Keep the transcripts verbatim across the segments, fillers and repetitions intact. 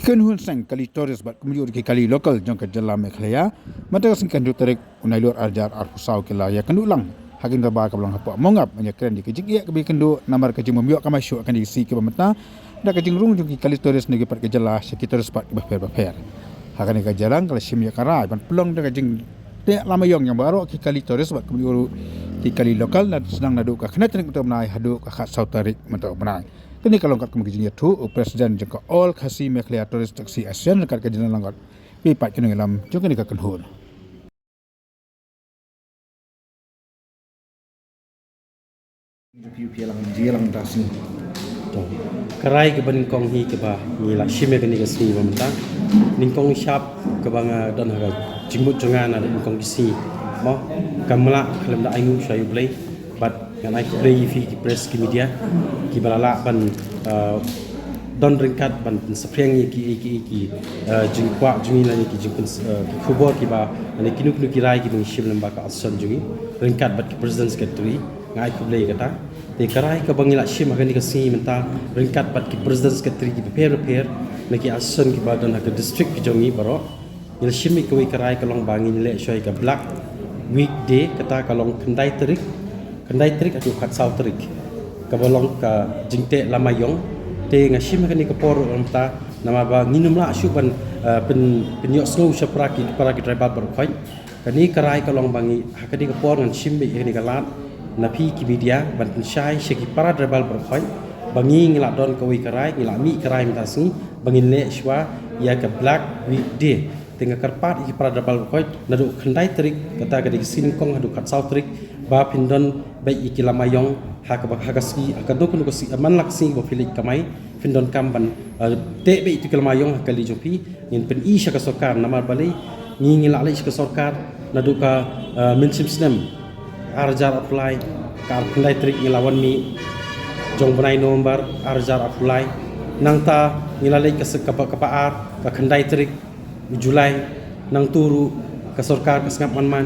Kynhun seng kali tourist bad kumjuh ruh ki kali local jong ka jylla Meghalaya mynta ka sngi khyndai tarik u Nailur arhajar arphew saw ki la ïakynduh lang ha kane ka ba ka ba long hapoh Mawngap ban ïakren ïa ka jingeh kaba ïakynduh namar ka jingbym ïoh kamai shuh ha kane ka sngi kaba mynta da ka jingrung jong ki kali tourist na ki pat ka jylla sha ki tourist spot kiba pher bapher. Ha kane ka jingïalang ka la shim ïa ka rai ban pynlong da ka jingteh lama ïong ïa baroh ki kali tourist bad kumjuh ruh ki kali local na sdang naduh ka khyndai tarik mynta u bnai haduh ka khatsaw tarik mynta u bnai. Kane ka long katkum ka jingïathuh u President jong ka All Khasi Meghalaya Tourist Taxi Association ryngkat ka jingïalang ngut. Phi pat ki nongïalam jong kane ka kynhun. Ka rai kaba nyngkong hi kaba ngi la shim ïa kane ka sngi ba mynta. Nyngkong shap kaba nga don ha ka jingmut jong nga na nyngkong ki sngi. Mo, kam lah khlem da ainguh sha U Blei. Bad ngan ai khublei ïa phi ki press ki media kiba la lah ban, uh, don ryngkat ban pynsaphriang ïa ki, ïa ki, ïa ki, uh, jingkwah jong ngi lane ki jingpyn, uh, ki khubor kiba lane kino kino ki rai kiba ngi shim lyngba ka association jong ngi ryngkat bad ki president secretary. Nga ai khublei ïa kata. Te ka rai kaba ngi la shim ha kane ka sngi mynta ryngkat bad ki president secretary kiba pher bapher na ki association kiba don ha ka district ki jong ngi baroh. Ngi la shim ïa kawei ka rai ka long ba ngin leh shuwa ïa ka Black Week Day, kata ka long khyndai tarik, khyndai tarik haduh khatsaw tarik. Kaba long ka jingteh lama ïong. Te nga shim ha kane ka por ruh mynta namar ba ngin ym lah shuh ban, eh, pyn, pynïohsngew sha para ki, para ki tribal baroh khoit. Kane ka rai ka long ba ngi ha kane ka por ngan shim beit ïa kane ka lad na phi ki media ban pynshai sha ki para tribal baroh khoit ba ngi ngi la don kawei ka rai, ngi la mih ka rai mynta sngi ba ngin leh shuwa ïa ka Black Week Day. Te nga kyrpad ïa ki para tribal baroh khoit naduh khyndai tarik, kata ka dei ka sngi nyngkong haduh khatsaw tarik, ba phin don beit ïa ki lama ïong ha kaba, ha ka sngi, ha ka dei kano ka sngi, man la ka sngi ba phi leit kamai phin donkam ban, eh, teh beit ïa ki lama ïong ha ka kali jong phi. Ngin pyni sha ka sorkar namar balei ngi ngi la leit sha ka sorkar naduh ka, eh, mynshem snem arhajar arphew lai, ka arphew khyndai tarik ngi la wan mih jong u bnai November arhajar arphew lai. Nangta ngi la leit ka se-, kaba, kaba ar ka khyndai tarik u July, nangta ruh ka sorkar ka sngap man man.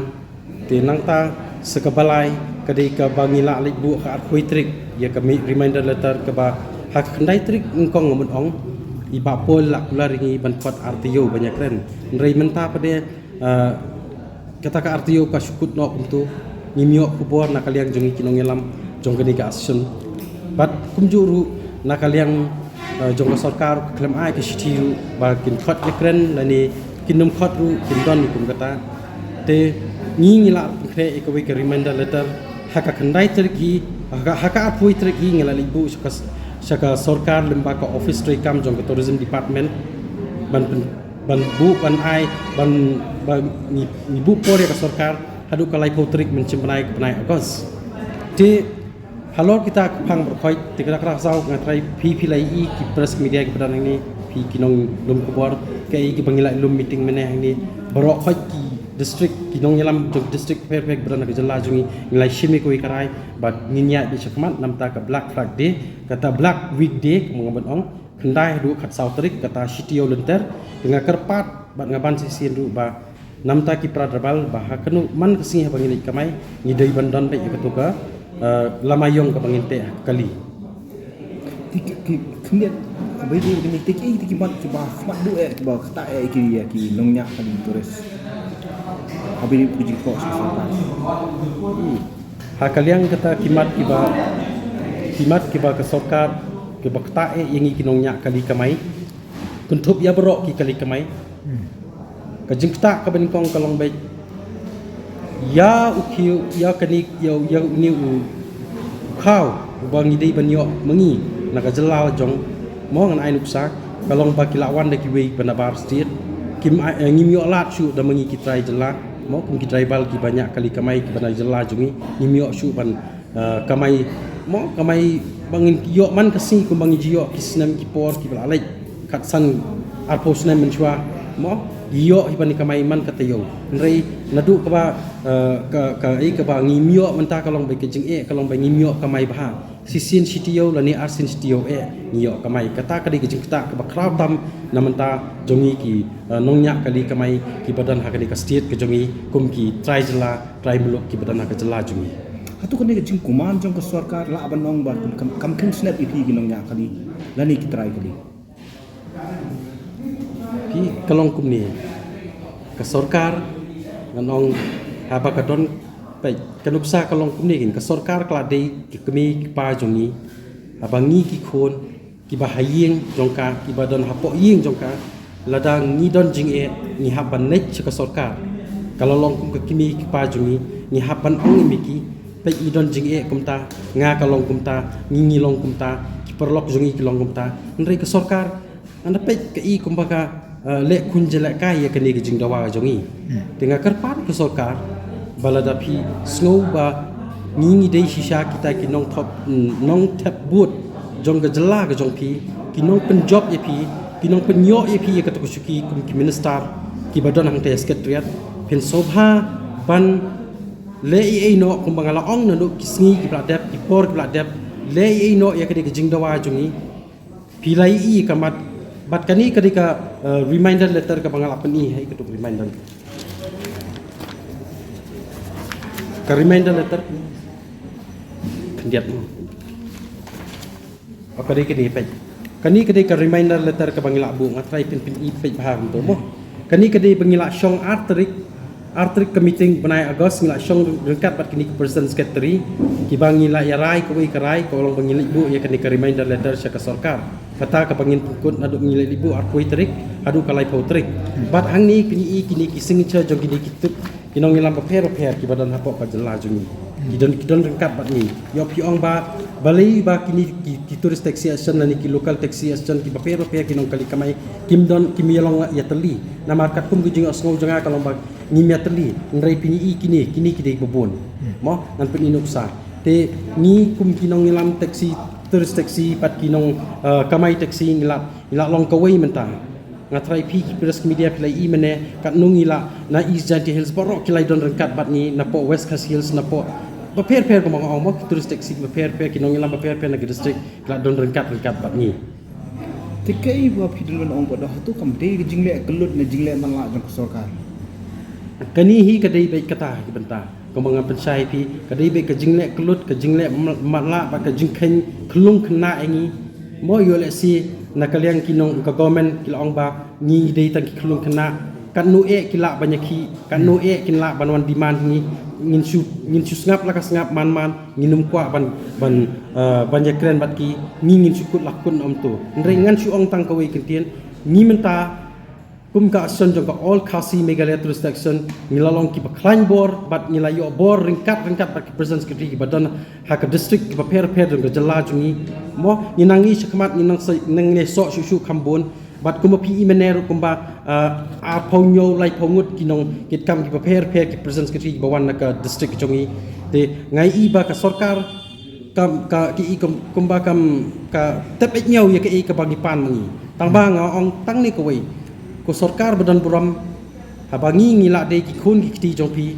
Te nangta sa kaba lai ka dei kaba ngi la leit buh ha ka arphew tarik ïa ka mi-, reminder letter kaba ha ka khyndai tarik nyngkong nga mut ong i Bah Paul la kular ïa ngi ban khot artylli ban ïakren. Hynrei mynta pat de, eh, kata ka artylli ka shu kut noh kumto. Ngim ïoh khubor na ka liang jong ngi ki nongïalam jong kane ka association. Bad kumjuh ruh na ka liang, eh, jong ka sorkar ka khlem ai ka shithi ruh ba kin khot ïakren lane kin ym khot ruh kin don kum kata. Te ngi ngi la pynkhreh ïa kawei ka reminder letter ha ka khyndai tarik hi, ha ka, ha ka arphew tarik hi ngi la leit buh sha ka, sha ka sorkar lyngba ka office treikam jong ka tourism department ban pyn, ban buh ban ai ban, ban ngi, ngi buh por ïa ka sorkar haduh ka laiphew tarik mynshem bnai ka bnai August. Te halor kita ki phang baroh khoit, te ka dak ka dak saw nga trai phi phi la ïohi ki press media kiba don hangne, phi ki nonglum khubor, kaei kiba ngi la lum meeting mynne hangne, baroh khoit ki district, ki nongïalam jong district pher pher kiba don ha ka jylla jong ngi, ngi la shim ïa kawei ka rai ba ngin ïaid beit shakhmat namar ka Black Flag Day, kata Black Week Day kumba nga ban ong, khyndai haduh khatsaw tarik, kata shi taïew lynter. Te nga kyrpad bad nga ban shisien ruh ba namar ki para tribal ba ha kano man ka sngi haba ngi leit kamai ngi dei ban don beit ïa kato ka, eh, lama ïong kaba ngin teh ha ka kali. Ki, ki, ki khyndiat haba ïadei bad kine, te ki, te ki mat kiba khmat duh eh, kiba ktah eh ki, ïa ki nongñiah kali tourist. Haba ïadei bad ki jingthoh sha sorkar. Hmm. Ha ka liang kata ki mat kiba, ki mat kiba ka sorkar kiba ktah eh ïa ngi ki nongñiah kali kamai. Kynthup ïa baroh ki kali kamai. Hmm. Ka jingktah kaba nyngkong ka long beit ïa u khiew, ïa kane, ïa, ïa une u khaw uba ngi dei ban ïoh ma ngi na ka jylla la jong. Mo, ngan ai nuksa, ka long ba ki la wan da kiwei ba nabar state. Kim ai, eh, ngim ïoh lad shuh da ma ngi ki trai jylla. Mo, kum ki tribal kiba ñiah kali kamai kiba na jylla jong ngi, ngim ïoh shuh ban, eh, kamai, mo, kamai ba ngin ïoh man ka sngi kumba ngi ju ïoh ki snem ki por kiba la leit, khatsan arphew snem mynshuwa, mo, ïoh hi ban kamai man ka taïew. Hynrei naduh kaba, eh, ka, ka, eh, kaba ngim ïoh mynta ka long ba ka jingeh ka long ba ngim ïoh kamai bha. Shisien shi taïew lane arsien shi taïew eh ngi ïoh kamai. Kata ka dei ka jingktah kaba khraw tam na bynta jong ngi ki, eh, nongñiah kali kamai kiba don ha kane ka state ka jong ngi kum ki trai jylla, trai muluk kiba don ha ka jylla jong ngi. Hato kane ka jingkuman jong ka sorkar lah ban ong ba kam, kam kheiñ snep ïa phi ki nongñiah kali lane ki trai kali? Ka long kumne, ka sorkar, ngan ong, haba ka don, peit, ka nuksa ka long kumne, ka sorkar ka la dei ki kmie ki kpa jong ngi, haba ngi ki khun kiba ha ïing jong ka, kiba don hapoh ïing jong ka, lada ngi don jingeh, ngi hap ban leit sha ka sorkar. Ka la long kum ka kmie ki kpa jong ngi, ngi hap ban ong ïa ki, peit, ngi don jingeh kumta, nga ka long kumta, ngi ngi long kumta, ki paralok jong ngi ki long kumta. Hynrei ka sorkar, ngan da peit, ka i kumba ka, eh, leh khun jingïalehkai ïa kane ka jingdawa jong ngi. Te nga kyrpad ka sorkar, ba lada phi sngew ba ngi ngi dei shisha kita ki nongthep, nongthep vote jong ka jylla ka jong phi, ki nongpynjop ïa phi, ki nongpynïoh ïa phi ïa kata ka shuki kum ki minister kiba don hangta ïa Secretariat, phin sngewbha ban leh ei ei noh kumba nga la ong naduh ki sngi kiba la dep, ki por kiba la dep, leh ei ei noh ïa kane ka jingdawa jong ngi. Phi la ïohi ka mat, bad kane ka dei ka, eh, reminder letter kaba nga la pyni, hai ka dei ka reminder. Ka reminder letter. Khyndiat mo. Ka dei kane, peit. Kane ka dei ka reminder letter kaba ngi la buh, nga trai pynpyni, peit bha kumto mo. Kane ka dei ba ngi la shong ar tarik, ar tarik ka meeting bnai August, ngi la shong ryngkat bad kine ki president secretary, kiba ngi la ïa rai kawei ka rai, ka long ba ngi leit buh ïa kane ka reminder letter sha ka sorkar. Kata kaba ngin pynkut naduh ngi leit buh ar kawei tarik haduh ka laiphew tarik. Bad hangne kine, kine ki signature jong kine ki tip ki nongïalam bapher bapher kiba don hapoh ka jylla jong ngi. Ki don, ki don ryngkat bad ngi. Ïoh phi ong ba, balei ba kine ki, ki tourist taxi association lane ki local taxi association kiba pher bapher ki nongkali kamai kim don, kim ïalong ïatylli. Namar katkum ka jingïohsngew jong nga ka long ba ngim ïatylli. Hynrei phi ïohi kine, kine ki dei babun. Mo, ngan pyni nuksa. Te ngi kum ki nongïalam taxi, tourist taxi, bad ki nong, eh, kamai taxi ngi la, ngi la long kawei mynta. Nga trai phi ki press media phi la ïohi mynne, katno ngi la na East Jaintia Hills baroh ki la don ryngkat bad ngi, napoh West Khasi Hills, napoh bapher bapher kumba nga ong mo, ki tourist taxi bapher bapher, ki nongïalam bapher bapher na ka district ki la don ryngkat ryngkat bad ngi. Te kaei ba phi dang ong ba da hato kam dei ka jingleh kyllut ne jingleh matlah jong ka sorkar? Kane hi ka dei beit kata ki bynta. Kumba nga pynshai phi, ka dei beit ka jingleh kyllut, ka jingleh ma-, matlah bad ka jingkheiñ khyllung khynnah ïa ngi. Mo, ïoh lehse na ka liang ki nong ka government ki la ong ba ngi dei tang ki khyllung khynnah. Katno eh ki lah ban ïakhih, katno eh kin lah ban wan demand ngi, ngin shu, ngin shu sngap la ka sngap man man, ngin ym kwah ban, ban, eh, ban ïakren bad ki, ngi ngin shu kut la kut na um to. Hynrei ngan shu ong tang kawei kyntien, ngi mynta kum ka association jong ka All Khasi Meghalaya Tourist Association, ngi la long kiba khlaiñ bor, bad ngi la ïoh bor ryngkat ryngkat bad ki president secretary kiba don ha ka district kiba pher pher jong ka jylla jong ngi. Mo, ngi nang ïa shakhmat, ngi nang sa, nang ïa soh shuh shuh kham bun, bad kumba phi ïohi mynne ruh kumba, ah, arphew hynñiew laiphew ngut ki nongkitkam kiba pher pher ki president secretary kiba wan na ka district jong ngi. Te nga ïohi ba ka sorkar kam, ka, ki i kum, kumba kam, ka tep eh ñiew ïa kaei kaba ngi pan ma ngi. Tang ba nga ong tang ne kawei. Ko sorkar ba don burom, haba ngi ngi la dei ki khun ki kti jong phi.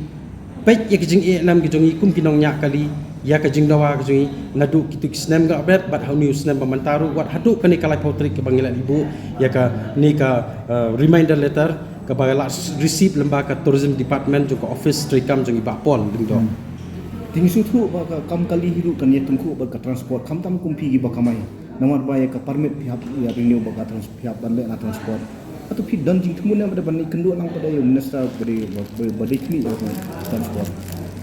Peit ïa ka jingeh nam ki jong ngi kum ki nongñiah kali, ïa ka jingdawa ka jong ngi, naduh kitu ki snem ga bret, bad ha une u snem ba mynta ruh, wat haduh kane ka laiphew tarik kaba ngi la leit buh ïa kane ka, eh, reminder letter, kaba la receive lyngba ka tourism department jong ka office treikam jong i Bah Paul Lyngdoh. Te ngi sngewthuh ba ka kam kali hi ruh kan ïatyngkhuh bad ka transport, khamtam kum phi kiba kamai. Namar ba ïa ka permit phi hap ïa renew bad ka trans-, phi hap ban leh na transport. Hato phi don jingthmu ne ba dei ban leit kynduh lang ba dei ïa u minister ba dei, ba, ba, ba dei khmih ïa ka transport?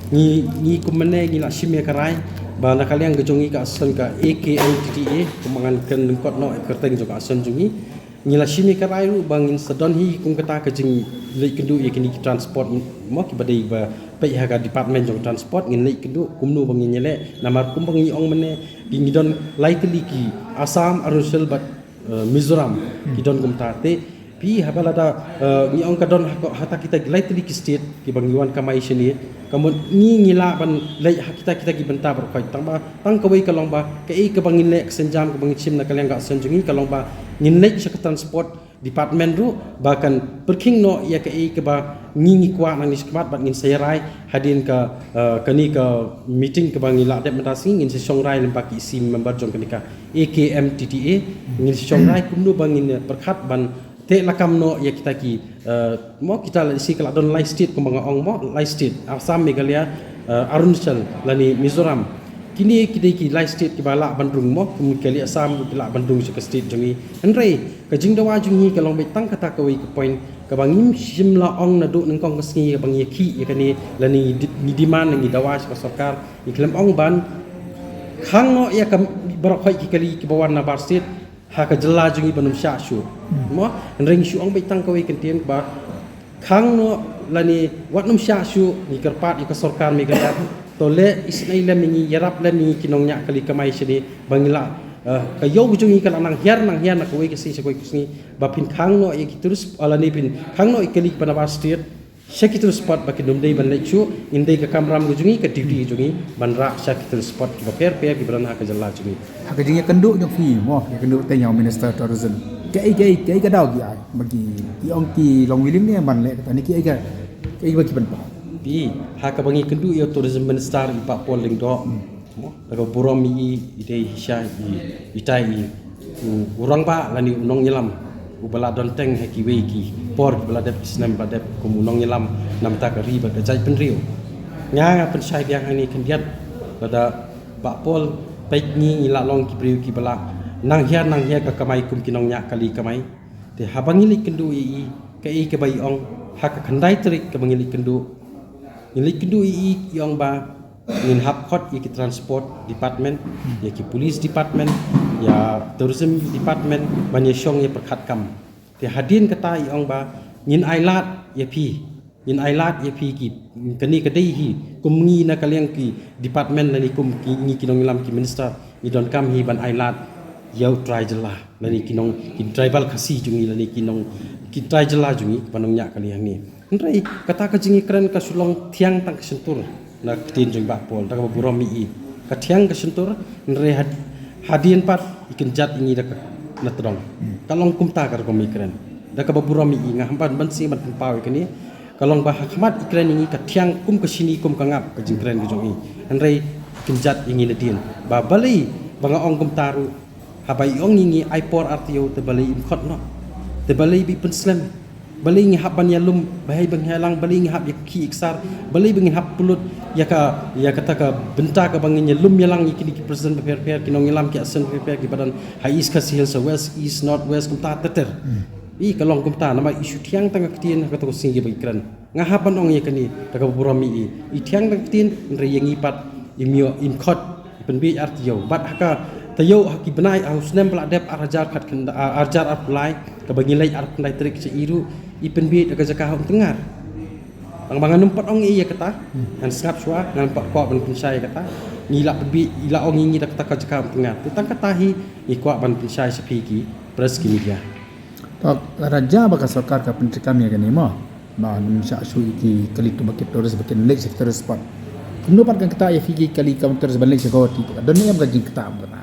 Ngi, ngi kum mynne ngi la shim ïa ka rai ba na ka liang ka jong ngi ka association ka A K M T T A, kum ngan kren lyngkot noh ïa ka kyrteng jong ka association jong ngi. Ngi la shim ïa ka rai ruh ba ngin sa don hi kum kata ka jingleit kynduh ïa kine ki transport mo kiba dei ba peit ha ka department jong transport, ngin leit kynduh kumno ba ngin ïaleh, namar kumba ngi ong mynne, ngi don lai tylli ki, Assam, Arunachal bad, eh, Mizoram ki don kumta. Te phi, haba lada, eh, ngi ong ka don ha, hata kita lai tylli ki state kiba ngi wan kamai shane, ka mut ngi ngi lah ban leit ha kita kita ki bynta baroh khoit. Tang ba, tang kawei ka long ba kaei kaba ngin leh, ka sienjam kaba ngin shim na ka liang ka association jong ngi ka long ba ngin leit sha ka transport department ruh ba kan pyrkhing noh ïa kaei kaba ngi ngi kwah nangne shakhmat, bad ngin sa ïa rai hadien ka, eh, kane ka meeting kaba ngi la dep mynta sngi, ngin sa shong rai lyngba ki C M member jong kane ka A K M T T A, ngin sa shong rai kumno ba ngin, eh, pyrkhat ban teh lakam noh ïa kita ki, eh, mo kita la isi ka la don lai state kumba nga ong mo, lai state, Assam, Meghalaya, eh, Arunachal lane Mizoram. Kine ki dei ki lai state kiba lah ban rung mo, kum ka Assam ki lah ban rung sha ka state jong ngi. Hynrei ka jingdawa jong ngi ka long beit tang kata kawei ka point kaba ngim shym la ong naduh nyngkong ka sngi kaba ngi ïakhih ïa kane lane ngi di-, ngi demand, ngi dawa sha ka sorkar, ngi khlem ong ban khang noh ïa ka baroh khoit ki kali kiba wan na bar state ha ka jylla jong ngi ban ym shah shuh. Mo, hynrei ngi shu ong beit tang kawei ka ktien ba khang noh lane wat nym shah shuh, ngi kyrpad ïa ka sorkar Meghalaya to leh isynei lem ïa ngi, ïarap lem ïa ngi ki nongñiah kali kamai shane ba ngi lah, eh, ka ïew jong ngi ka lah nang hiar nang hiar na kawei ka sngi sha kawei ka sngi, ba phin khang noh ïa ki tourist, eh, lane phin khang noh ïa ki kali ba na bar state sha ki tourist spot ba kin ym dei ban leit shuh. Ngin dei, ka kamram ka jong ngi, ka duty ka jong ngi ban rah sha ki tourist spot kiba pher pher kiba don ha ka jylla jong ngi. Ha ka jingïakynduh jong phi mo, ïakynduh teng ïa u Minister Tourism, kaei kaei kaei ka daw ki ai ba ki, ki ong ki long willing ne ban leh kata ne, kiei ka, kiei ba ki pynpaw? Phi, ha kaba ngi kynduh ïa u Tourism Minister i Bah Paul Lyngdoh, mo, da kaba burom ïa i, i dei shisha i, itai i u, u rangbah lane u nongïalam uba la don teng ha kiwei ki por kiba la dep, ki snem ba la dep, kum u nongïalam na bynta ka ri bad ka jaitbynriew. Nga, nga pynshai biang hangne khyndiat, lada Bah Paul peit ngi, ngi la long ki briew kiba la nang hiar nang hiar ka kamai kum ki nongñiah kali kamai. Te haba ngi leit kynduh ïa i, kaei kaba i ong ha ka khyndai tarik kaba ngi leit kynduh, ngi leit kynduh ïa i, i ong ba ngin hap khot ïa ki Transport Department, ïa ki Police Department, ïa Tourism Department ban ïashong ïa pyrkhat kam. Te hadien kata i ong ba ngin ailad ïa phi, ngin ailad ïa phi ki, kane ka dei hi kum ngi na ka liang ki department lane kum ki, ngi ki nongïalam, ki minister, ngi donkam hi ban ailad ïa u trai jylla lane ki nong, ki tribal Khasi jong ngi lane ki nong, ki trai jylla jong ngi ba nongñiah kali hangne. Hynrei kata ka jingïakren ka shu long thiang tang ka shyntur na ka ktien jong Bah Paul, da kaba burom ïa i. Ka thiang ka shyntur, hynrei had-, hadien pat i kynjat ïa ngi da ka na tdong. Ka long kumta ka rukom ïakren. Da kaba burom ïa i, nga hap ban, ban sngewbha ban pynpaw ïa kane. Ka long ba ha khmat i kren ïa ngi ka thiang kum ka shini kum ka ngap ka jingkren ka jong i. Hynrei i kynjat ïa ngi nadien. Ba balei ba nga ong kumta ruh, haba i ong ïa ngi ai por ar taïew, te balei im khot noh? Te balei ba i pynslem? Balei ngi hap ban ïalum bahei ba ngi ïalang? Balei ngi hap ïakhih ïaksar? Balei ba ngin hap pynlut ïa ka, ïa kata ka bynta kaba ngin ïalum ïalang ïa kine ki president bapher bapher, ki nongïalam, ki assistant bapher bapher kiba don ha East Khasi Hills, ha West, East, North, West, kumta ter ter. I ka long kumta, namar i shu thiang tang ka ktien ha kato ka sngi ba i kren. Nga hap ban ong ïa kane da kaba burom ïa i. I thiang tang ka ktien, hynrei ïa ngi pat im ïoh, im khot, i pynbiej ar taïew. Bad ha ka taïew, ha ki bnai, ha u snem ba la dep, ar hajar khat khyndai, ar hajar arphew lai, kaba ngi leit arphew khyndai tarik sha i ruh, i pynbiej da ka jaka ha Umtyngngar. Tang ba ngan ym pat ong ei ïa kata, ngan sngap shuwa, ngan ym pat kwah ban pynshai ïa kata. Ngi la pynbiej, i la ong ïa ngi da kata ka jaka ha Umtyngngar. Te tang kata hi ngi kwah ban pynshai sha phi ki press, ki media. To, lada jia ba ka sorkar ka pyntreikam ïa kane mo, ba nym shah shuh ïa ki kali, to ba ki tourist ba kin leit sha ki tourist spot, kumno pat kan ktah ïa phi ki kali kam tourist ban leit sha Guwahati? Don ne em ka jingktah em kata?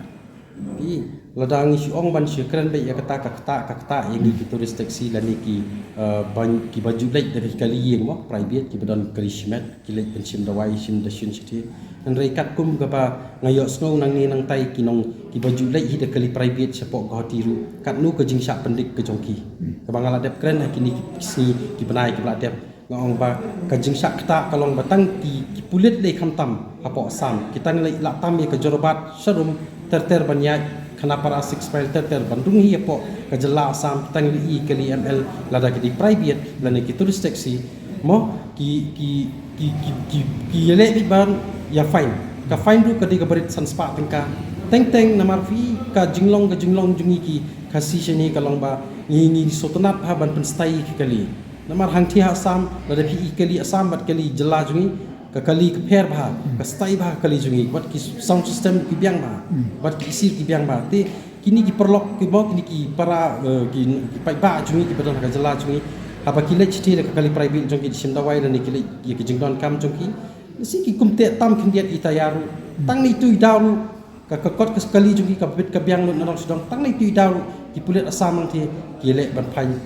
Phi, lada ngi shu ong ban shu kren beit ïa kata, ka ktah, ka ktah ïa ngi ki tourist taxi lane ki, eh, ban, kiba ju leit da ki kali ïing mo, private, kiba don kali shimet, ki leit ban shim dawai, shim dashin shathie. Hynrei katkum kaba nga ïohsngew nangne nangtai, ki nong, kiba ju leit hi da kali private shapoh Guwahati ruh, katno ka jingshah pyndik ka jong ki. Kaba nga la dep kren ha kine ki sngi, ki bnai kiba la dep, nga ong ba ka jingshah ktah ka long ba tang ki, ki pulit lei khamtam hapoh Assam, ki tang lei la tam ïa ka Jorabat, Sharum, ter ter ban ïaid, Khanapara, Six Mile, ter ter ban rung hi hapoh ka jylla Assam, ki tang lei i kali M L, lada ki dei private lane ki tourist taxi mo, ki, ki, ki, ki, ki, ki ïaleh beit ban ïa fine. Ka fine ruh ka dei kaba rit san spah tyngka. Teng teng namar phi, ka jinglong, ka jinglong jong ngi ki Khasi shane ka long ba ngi, ngi sngewtynnat bha ban pynstai ïa ki kali. Namar hangtei ha Assam, lada phi i kali Assam bad kali jylla jong ngi, ka kali ka pher bha, ka stai bha ka kali jong ngi, wat ki sound system ki biang bha, wat ki A C ki biang bha. Te kine ki paralok ki mo, kine ki para, eh, ki, ki paidbah jong ngi kiba don ha ka jylla jong ngi, haba ki leit shathie da ka kali private jong ki, shim dawai lane ki leit ïa ki jingdonkam jong ki, lehse ki kumteh tam khyndiat i tayar ruh. Tang na itu i daw ruh, ka, ka kot ka kali jong ki ka bit ka biang lut na dong sha dong, tang na itu i daw ruh ki pulit Assam hangtei ki leh ban fine.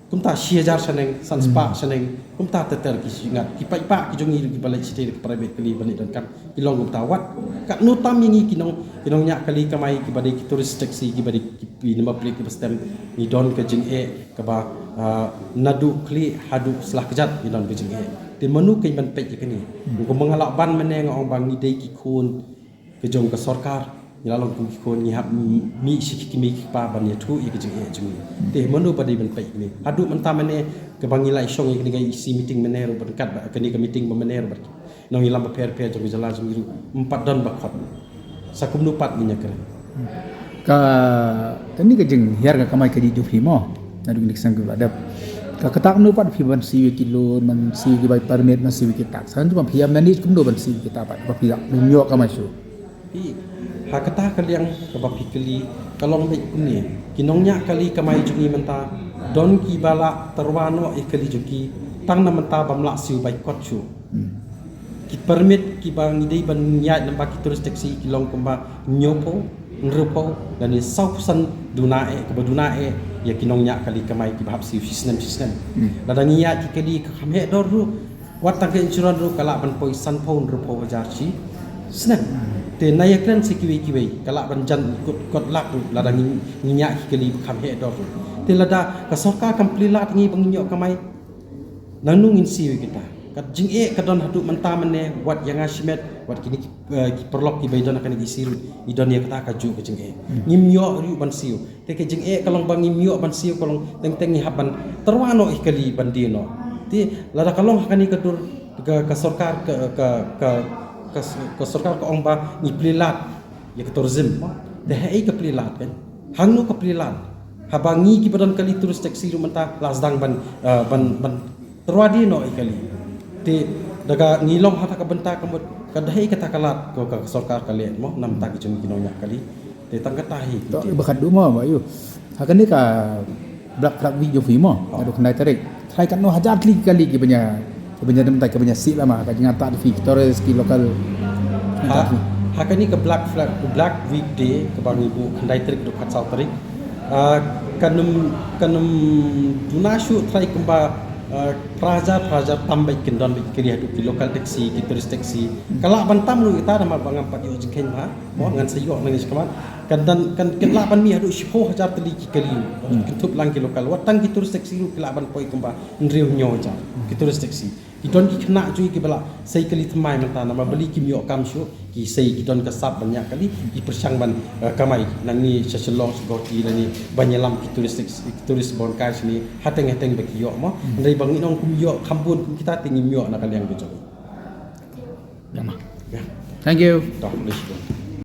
Kumta shi hajar shaneng, san spah shaneng, kumta ter ter ki shu ngat. Ki paidbah ki jong ngi ruh kiba leit shathie da ka private kali ban leit donkam, ki long kumta. Wat katno tam ïa ngi ki nong, ki nongñiah kali kamai kiba dei ki tourist taxi, kiba dei ki, ki number plate kiba stem, ngi don ka jingeh kaba, ah, naduh khlieh haduh sla kjat ngi don ka jingeh. Te mano kein ban peit ïa kane? Kumba nga la ban mynne nga ong ba ngi dei ki khun ka jong ka sorkar, ngi la long kum ki khun, ngi hap mih sha ki kmie ki kpa ban ïathuh ïa ka jingeh jong ngi. Te mano ba dei ban peit kmie. Haduh mynta mynne kaba ngi la ïa shong ïa kane ka E C meeting mynne ruh, ban kat ba kane ka meeting ba mynne ruh, bad ki nongïalam bapher bapher jong ka jylla jong ngi ruh, ym pat don ba khot. Sa kumno pat ngin ïakren? Ka, kane ka jinghiar ka kamai ka jong phi mo, naduh kine ki snem kiba la dep. Ka, kata kumno pat phi ban siew ïa ki loan, ban siew ïa ki bai permit, ban siew ïa ki tax? Hangtu ba phi ïa manage kumno ban siew ïa kita pat ba phi la ym ïoh kamai shuh? Phi, ha kata ka liang kaba phi kylli, ka long beit kumne. Ki nongñiah kali kamai jong ngi mynta, don kiba la tyrwa noh ïa kali jong ki tang na mynta bym lah siew bai kot shuh. Hmm. Ki permit kiba ngi dei ban ïaid lyngba ki tourist taxi ki long kumba hynñiewphew, hynriewphew lane sawphew san duna eh, kaba duna eh ïa ki nongñiah kali kamai kiba hap siew shi snem shi snem. Hmm. Lada ngi ïaid ki kali ka kham heh dor ruh, wat tang ka insurance ruh ka lah ban poi sanphew, hynriewphew hajar shi snem. Hmm. Te na ïakren sha kiwei kiwei ka lah ban jan kot, kot lak ruh lada ngi, ngi ñiah ki kali ba kham heh dor ruh. Te lada ka sorkar kam plie lad ïa ngi ba ngin ïoh kamai, nangno ngin siew ïa kita? Ka jingeh ka don haduh mynta mynne, wat ïa nga shimet, wat kine ki, eh, ki paralok kiba ïadon ha kane ka E C ruh, i don ïa kata kajuh ka jingeh. Hmm. Ngim ïoh ruh ban siew. Te ka jingeh ka long ba ngim ïoh ban siew, ka long teng teng ngi hap ban tyrwa noh ïa kali ban die noh. Te lada ka long ha kane ka dur ka, ka sorkar ka, ka, ka, ka, ka sorkar ka ong ba ngi plie lad ïa ka tourism. Te haei ka plie lad kan? Hangno ka plie lad? Haba ngi kiba don kali tourist taxi ruh mynta la sdang ban, eh, ban, ban tyrwa die noh ïa kali. Te da ka ngi long ha kata ka bynta ka mut ka dei kata ka lad ko ka sorkar ka leh mo na bynta ki jong ki nongñiah kali. Te tang kata hi. To, ba khatduh mo, ba ïoh. Ha kane ka Black Flag Week jong phi mo, naduh khyndai tarik. Trai katno hajar tylli ki kali kiba ñiah, kiba ñiah, na bynta kiba ñiah sih lama, ka jingïatah da phi ki tourist, ki local. Ha, ha kane ka Black Flag, Black Week Day kaba ngi buh khyndai tarik haduh khatsaw tarik. Ah, kan ym, kan ym duna shuh trai kumba, ah, phra hajar, phra hajar tam beit kin don beit ki kali haduh ki local taxi, ki tourist taxi. Ka lah ban tam ruh ita namar ba ngam pat ïoh jingkheiñ bha. Mo, ngan sa ïoh nangne shakhmat. Kan don, kan, kan lah ban mih haduh shiphew hajar tylli ki kali. Hmm. Kynthup lang ki local. Wat tang ki tourist taxi ruh ki lah ban poi kumba hynriew hynñiew hajar ki tourist taxi. Ki don ki khynnah jong ngi kiba la sei kali thymmai mynta namar balei kim ïoh kam shuh, ki sei, ki don ka sap ban ñiah kali, ki pyrshang ban, eh, kamai nangne sha Shillong, sha Guwahati lane ban ïalam ki tourist taxi, ki tourist bun kai shane, hateng hateng ba ki ïoh mo. Hmm. Hynrei ba ngi ong kum ïoh kham bun kum kita te ngim ïoh na ka liang ka jong ngi. Ïa ma. Ïa. Thank you. To, khublei shibun.